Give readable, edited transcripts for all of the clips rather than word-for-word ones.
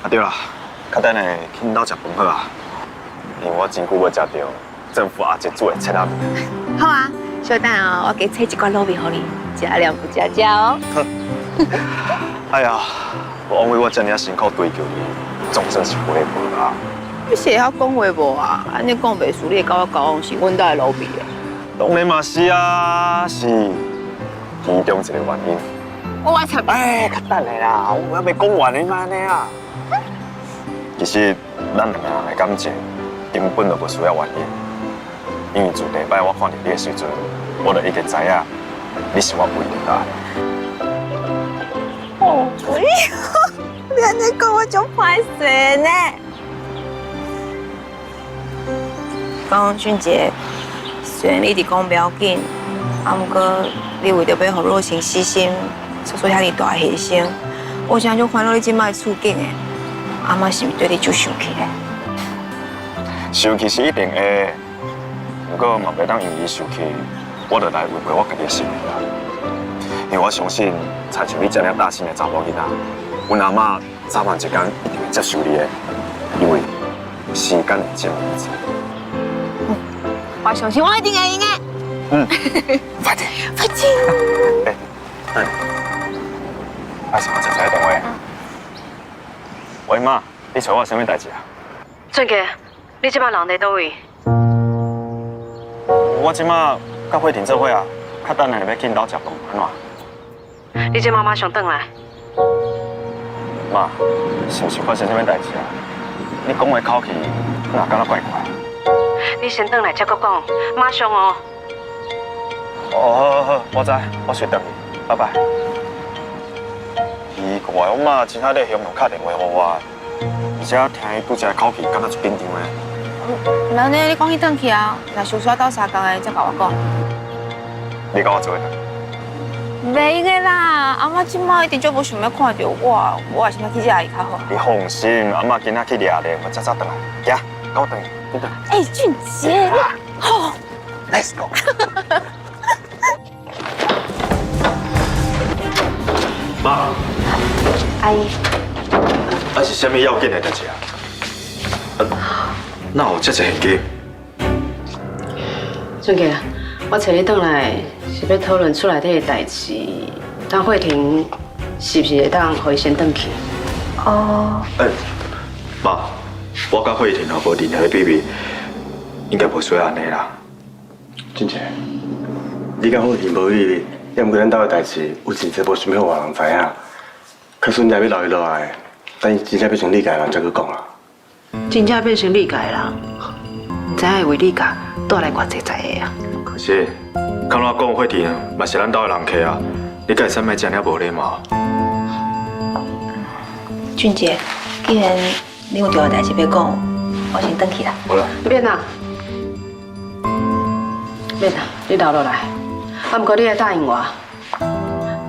啊對啦，較等下去𪜶兜食飯好啊，因為我真久無食著政府阿姐煮的切仔麵。好啊，小等哦，我加切一寡滷味予你，食量不食食哦。哎呀，枉為我這爾辛苦追求你，總算是回報啦。你是會曉講話無啊？按呢講袂輸，你會佮我交往是阮兜的奴婢的。當然嘛是啊，是其中一個原因。我插。哎，較等下啦，我猶未講完呢嘛按呢啊。其實咱兩个人的感情根本就無需要原因，因為自第一擺我看著你的時陣，我就已經知影你是我唯一的愛。哦，哎呦，你按呢講我足歹勢呢。講俊傑，雖然你一直講不要緊，啊，毋過你為著欲予若晴死心，做出遐爾大犧牲，我真足煩惱你這擺的處境的。阿媽是毋是對你足生氣的？生氣是一定會，毋過嘛袂當因為伊生氣，我就來違背我家己的心意啦。因為我相信，親像你這爾大心的查某囡仔，阮阿媽早晚一天一定會接受你的，因為時間會證明一切。我相信我一定會贏的。嗯，快點，快點！哎，等，愛是我接一個電話。喂，媽，你揣我有啥物代誌啊？俊傑，你這擺人佇佗位？我這擺佮慧婷做伙啊，較等下欲去𪜶兜食飯，按怎？你這擺馬上轉來。媽，是毋是發生啥物代誌啊？你講話口氣，哪感覺怪怪？你先轉來才閣講，馬上哦。哦，好好好，我知，我隨轉去，拜拜。奇怪，我媽真正咧凶用敲電話予我，而且聽伊拄才口氣，感覺足緊張的。那按呢，你趕緊轉去啊！若相煞鬥相共的，才共我講。你佮我做伙轉。袂用的啦，阿媽這擺一定足無想欲看著我，我還是欲去遮伊較好。你放心，阿媽今仔去掠咧，我早早轉來。行，佮我轉去，緊轉。哎，俊傑，好，Let's go。媽，阿姨，啊是啥物要緊的代誌啊？哪有這濟現金？俊傑，我揣你轉來是欲討論厝內底的代誌，等慧婷是毋是會當予伊先轉去？哦。欸，媽，我佮慧婷也無任何的秘密，應該無需要按呢啦。俊傑，你佮慧婷無秘密，也毋過咱兜的代誌有真濟無想欲予外人知影。可是你欲留伊落來，等伊真正變成你家的人才去講啦。真正變成你家的人，毋知影會為你家帶來偌濟災個啊！可是，按怎講慧婷嘛是咱兜的人客啊，你敢會使莫這爾無禮貌？俊傑，既然你有重要代誌欲講，我先轉去啦。好啦。免啦，免啦，你留落來。啊，毋過你愛答應我，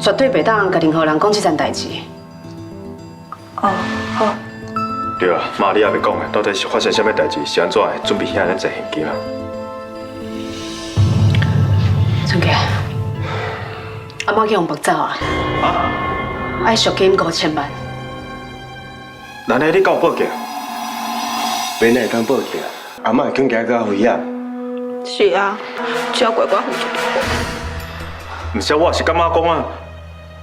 絕對袂當共任何人講這件代誌。哦，好。對啊，媽，你猶未講的，到底是發生啥物代誌？是按怎會準備遐爾濟現金啊？春傑，阿媽去予縛走啊！啊？愛贖金5000萬。按呢你敢有報警？免會當報警，阿媽會恐驚閣較危險。是啊，只要乖乖負責就好。毋是，我也是感覺講啊，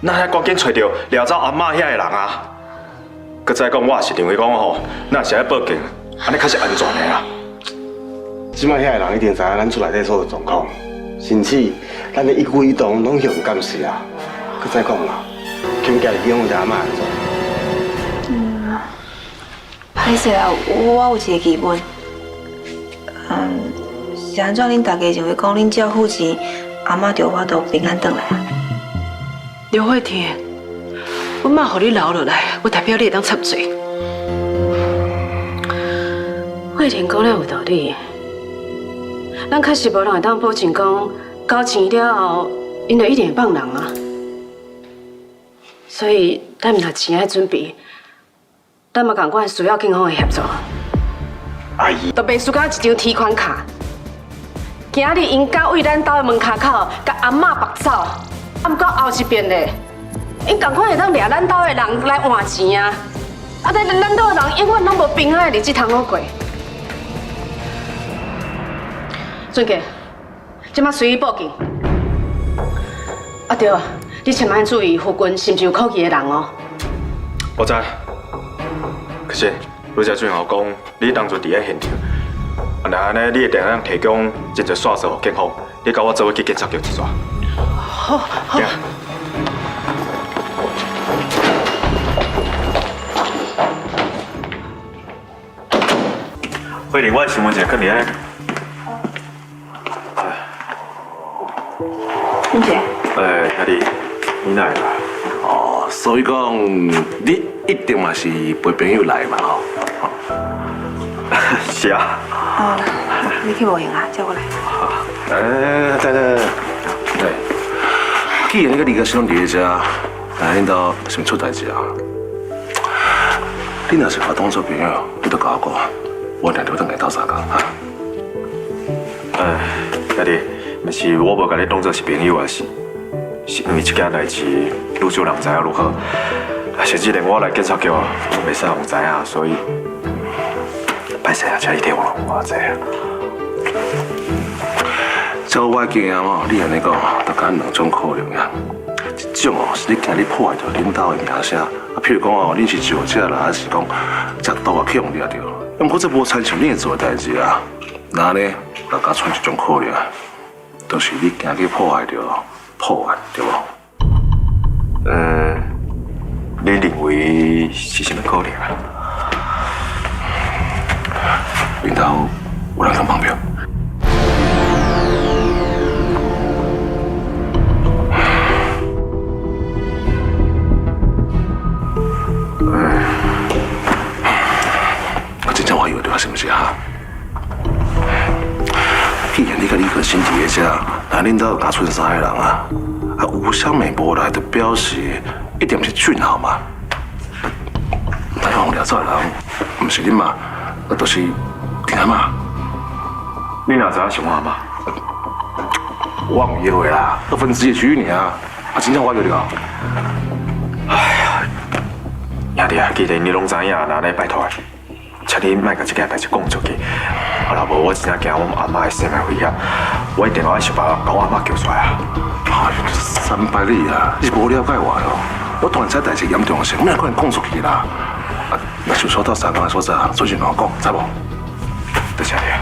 咱遐趕緊揣著掠走阿媽遐个人啊！閣再講，我也是認為講吼，若是愛報警，按呢較是安全的啦。這擺遐个人一定知影咱厝內底所有狀況，甚至咱的一舉一動攏予𪜶監視啊！閣再講啦，恐驚是影響著阿媽的狀。嗯，歹勢啊，我有一個疑問。是按怎恁大家認為講恁只要付錢，阿媽就有法度平安轉來啊？劉慧婷，阮媽予你留落來，無代表你會當插嘴。慧婷講得有道理，咱確實無人會當保證講交錢了後，𪜶就一定會放人啊。所以，咱毋但錢愛準備，咱嘛仝款需要警方的協助。阿姨，都袂輸甲一張提款卡。今日𪜶敢對咱兜的門跤口，共阿媽縛走，啊，毋過後一遍咧，𪜶仝款會當掠咱兜的人來換錢啊！啊，但咱兜的人永遠攏無平安的日子通好過。俊傑，這馬隨意報警。啊對啊，你千萬注意附近是毋是有可疑的人哦。我知。可是，拄才俊豪講，你當初佇咧現場，啊，若按呢，你會定當提供真濟線索予警方，你佮我做伙去警察局一逝。好，好。慧玲，我的身份證放佇咧。俊傑。欸，兄弟，你哪會來？哦，所以講你一定嘛是陪朋友來嘛吼。是啊。哦，你去無閒啊？叫我來。欸，等等，對，既然你佮李家生攏佇咧遮，那恁兜是毋出代誌啊？你若是共我當做朋友，你就共我講，我定著轉來鬥相共哈。欸，兄弟，毋是我無共你當做是朋友啊，是是因為這件代誌愈少人知影愈好。甚至連我來警察局，攏袂使予人知影，所以歹勢啊，請你體諒我這啊。照我的經驗哦，你按呢講，大概兩種可能啊。一種哦，是你驚你破壞著恁兜的名聲，啊，譬如講哦，恁是酒駕啦，還是講食毒啊，去予掠著。毋過這無親像你會做的代誌啊。那呢，大家剩一種可能，就是你驚去破壞著破案，對無？你認為是啥物可能啊？恁兜有人通綁票？我真正懷疑著是毋是哈？既然你佮李可欣佇咧遮，那恁兜加賰三个人啊，啊吳香美無來，就表示一定毋是俊豪嘛。那予掠走的人，毋是恁媽，啊，就是恁阿嬤。你哪知影是我阿嬤？我毋約啦，二分之一舉爾啊，啊，真正我約著。哎呀，兄弟啊，既然你攏知影，那按呢拜託，請你莫共這件代誌講出去。啊，若無我真正驚阮阿嬤的生命危險，我一定愛想辦法共我阿嬤救出來啊！哎呦，三百里啊，你是無了解我咯。我當然知代誌嚴重性，我哪可能講出去啦？啊，若想說到相仝的所在，隨時共我講，知無？多謝你啊！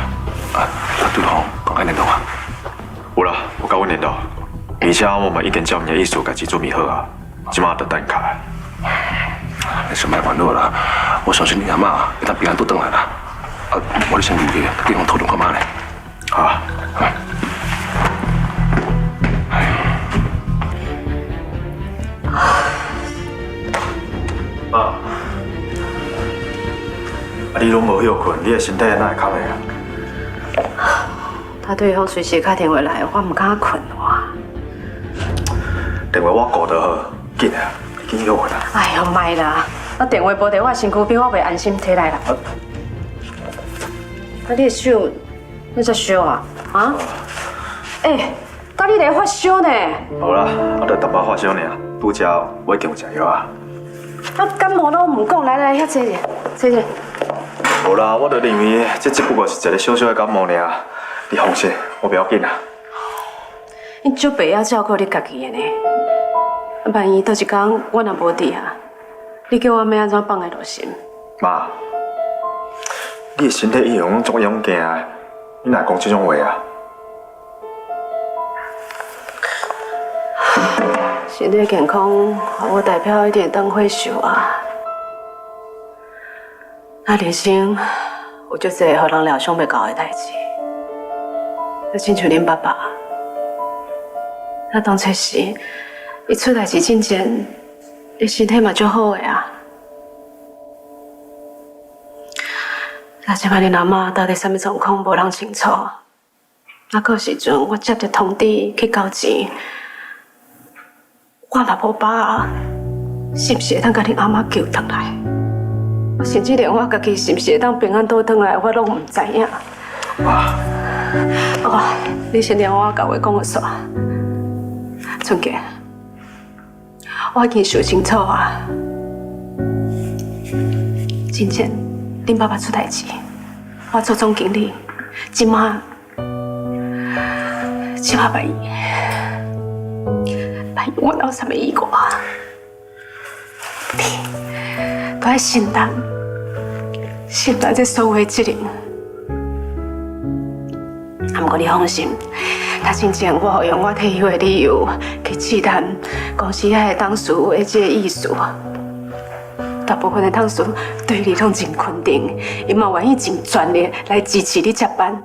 啊，對方講開聯絡啊？有啦，有佮阮聯絡，而且我嘛已經照𪜶的意思，家己準備好啊，這馬就等卡。你先莫煩惱啦，我相信你阿嬤會當平安倒轉來啦。啊，我咧先入去，佮對方討論看覓咧。好。媽，啊，你攏無歇睏，你的身體哪會較袂啊？他對方隨時敲電話來，我毋敢睏哇。電話我顧就好，緊啊，你緊歇睏啊。哎喲，莫啦，我電話無佇我身軀邊，我袂安心提來啦。啊，你的手，你在燒啊？啊？欸，敢你咧發燒呢？無啦，我就淡薄發燒爾，拄才我已經有食藥啊。啊，感冒攏毋講，來來，遐坐者，坐者。無啦，我就認為這只不過是一個小小的感冒爾，你放心，我袂要緊啦。你足袂曉照顧你家己的呢？萬一倒一工我若無佇啊，你叫我欲按怎放會落心？媽，你的身體一向攏足勇健的，你哪會講這種話啊？身體健康，無代表一定會當歲壽啊。那人生有足濟予人料想袂到的代誌，就親像恁爸爸，他當初時，伊出代誌進前，伊身體嘛足好的啊。那這擺恁阿嬤到底啥物狀況，無人清楚。啊，到時陣我接著通知去交錢，我嘛無把握，是毋是會當共恁阿嬤救轉來？我甚至連我家己是毋是會當平安倒轉來，我攏毋知影。媽，哦，你先聽我共話講予煞。春傑，我已經想清楚啊。之前恁爸爸出代志，我做总经理，這馬這馬萬一，萬一我有啥物意外，你都愛承擔，承擔這所有的責任。啊，毋過你放心，頭先前我用我退休的理由去試探公司遐個董事的這個意思。大部分的董事對你攏真肯定，𪜶嘛願意盡全力來支持你接班，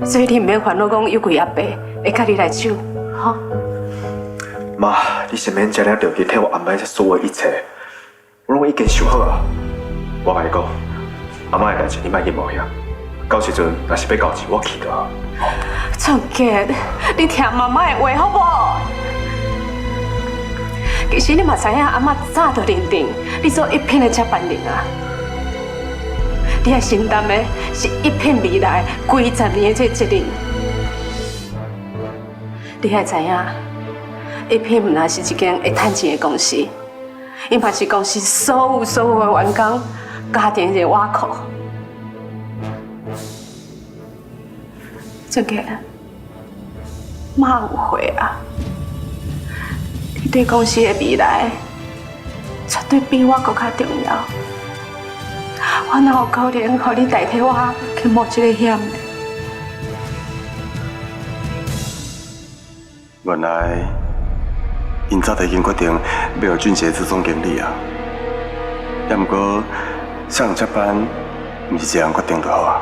所以你毋免煩惱講有幾阿伯會共你來搶，吼。媽，你先免這爾著急替我安排這所有一切，我攏已經想好啊。我共你講，阿媽的代誌你莫去冒險，到時陣若是欲交錢，我去就好。俊傑，你聽媽媽的話好無？其實你嘛知影，阿媽早就認定你做一品的接班人啊。你愛承擔的是一品未來幾十年的這個責任。你愛知影，一品毋但是一間會趁錢的公司，伊嘛是公司所有所有的員工家庭的依靠。俊傑，媽有悔啊！你對公司的未來，絕對比我閣較重要。我哪有可能予你代替我去冒這個險？原來，𪜶早就已經決定欲予俊傑做總經理啊。也毋過，啥人接班，毋是一個人決定就好啊，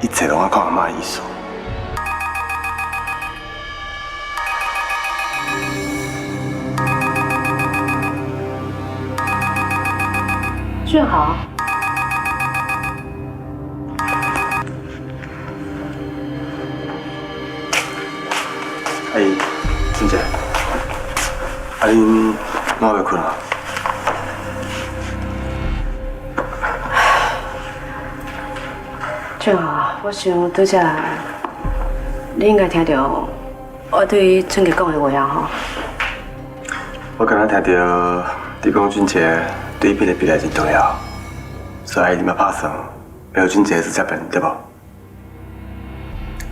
一切攏愛看阿媽的意思。俊豪，阿姨，俊傑，啊恁哪欲睏啊？俊豪，我想拄才你應該聽著我對俊傑講的話啊吼。我敢若聽著你講俊傑對一品的未來真重要，所以你嘛拍算欲予俊傑做接班，對無？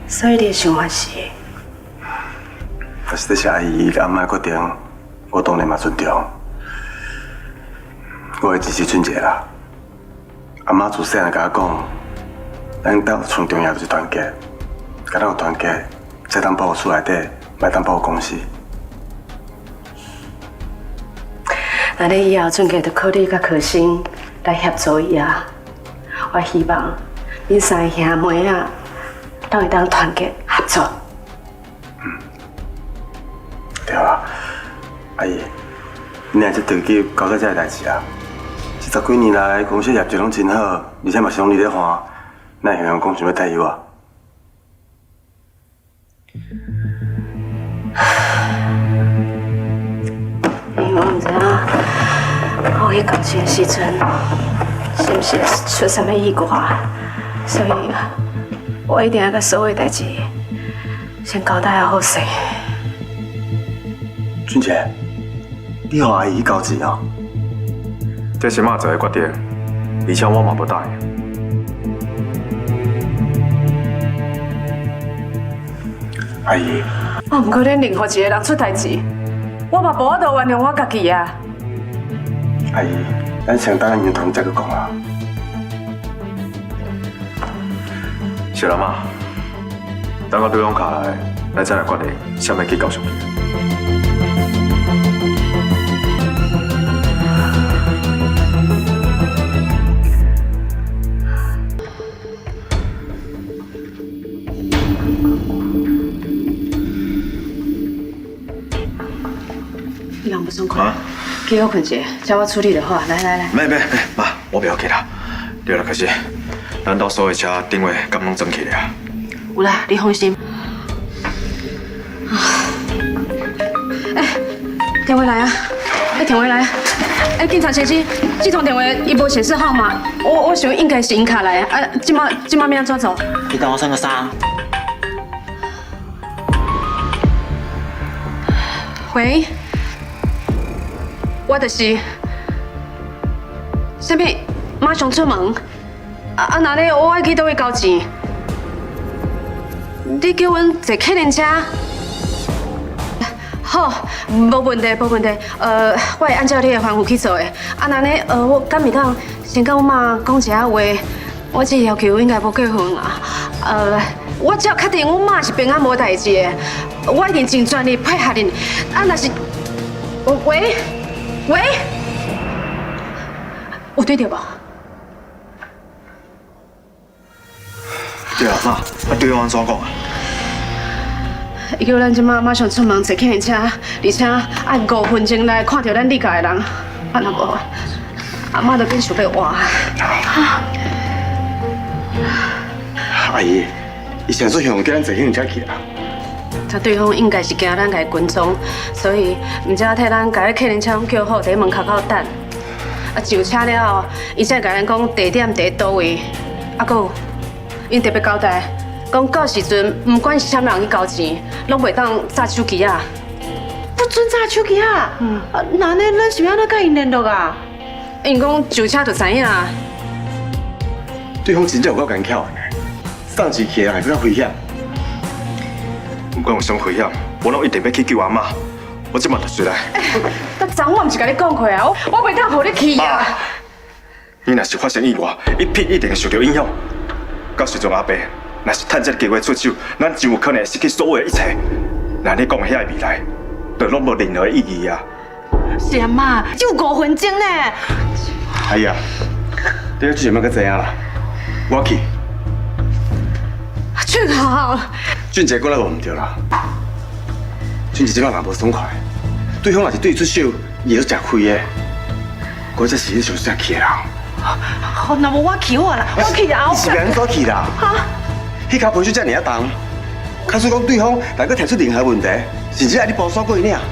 所以你的想法是？若是這是阿姨佮阿媽的決定，我當然嘛尊重。我會支持俊傑啦。阿媽自細漢共我講，咱兜上重要就是團結，敢若有團結，才當保護厝內底，嘛會當保護公司。那你以後俊傑就靠你佮可心來協助伊啊。我希望恁三个兄妹仔，攏會當團結合作。嗯，對啊，阿姨，你若這著急交代這个代誌啊，這十幾年來公司業績攏真好，而且嘛是攏你咧看，哪會曉講想欲退休啊？因為我毋知影，我去交錢的時陣，是毋是出啥物意外，所以我一定愛共所有代誌先交代好勢。俊傑，你予阿姨去交錢哦？這是媽做的決定，而且我嘛無答應。阿姨，啊，毋過恁任何一個人出代誌，我嘛無法度原諒我家己啊！阿姨，咱先等𪜶同再閣講啊。是啦，媽，等我對方卡來，咱再來決定啥物去交上去。你人無爽快，去好睏一下，這我處理就好。來來來，免免免，媽，我袂要緊啦。對啦，開始，咱兜所有車頂位敢攏裝起了？有啦，你放心。哎，電話來啊！哎，電話來啊！哎，警察先生，這通電話伊無顯示號碼，我想應該是𪜶敲來的。啊，這馬這馬欲按怎做？你等我算個啥？喂，我就是，啥物？馬上出門。啊啊，那呢，我愛去佗位交錢？你叫阮坐客運車？好，無問題，無問題。我會按照你的吩咐去做的。啊，那呢，我敢會當先佮阮媽講一下話？我這個要求應該無過分啊。我只要確定阮媽是平安無代誌的，我一定盡全力配合恁。啊，若是，喂喂，有對著無？對啊，媽，啊對方按怎講啊？伊叫咱這馬馬上出門坐客運車，而且愛5分鐘內看著咱李家的人，啊若無，阿媽就變想欲活。阿姨，伊是按怎向叫咱坐客運車去啊？這對方應該是驚咱共伊跟蹤，所以毋才替咱共彼客運車攏叫好，佇門口口等。啊，上車了後，伊才共咱講地點佇佗位，啊，閣有，𪜶特別交代，講到時陣，毋管是啥物人去交錢，攏袂當紮手機仔。不准紮手機仔？嗯。啊，那按呢，咱是欲按怎佮𪜶聯絡啊？𪜶講上車就知影。對方真正有夠奸巧的，送錢去的人會閣較危險。毋管有啥危險，我攏一定欲去救阿媽。我這馬就隨來。但昨我毋是共你講過啊，我袂當予你去啊。你若是發生意外，一品一定會受著影響。到時陣阿爸若是趁這個機會出手，咱就有可能會失去所有的一切。那你講的遐个未來，就攏無任何意義啊！是阿媽，只有5分鐘呢。阿姨啊，你這事莫閣知影啦，我去。俊豪，俊傑講了無毋對啦。俊傑這擺人無爽快，對方若是對伊出手，伊會食虧的。我這是你上適合去的人。好，那無我去好啦，我去啊！你是欲按怎去啦？哈？彼跤皮水遮爾仔重，假使講對方來閣提出任何問題，甚至愛你跋山過去爾。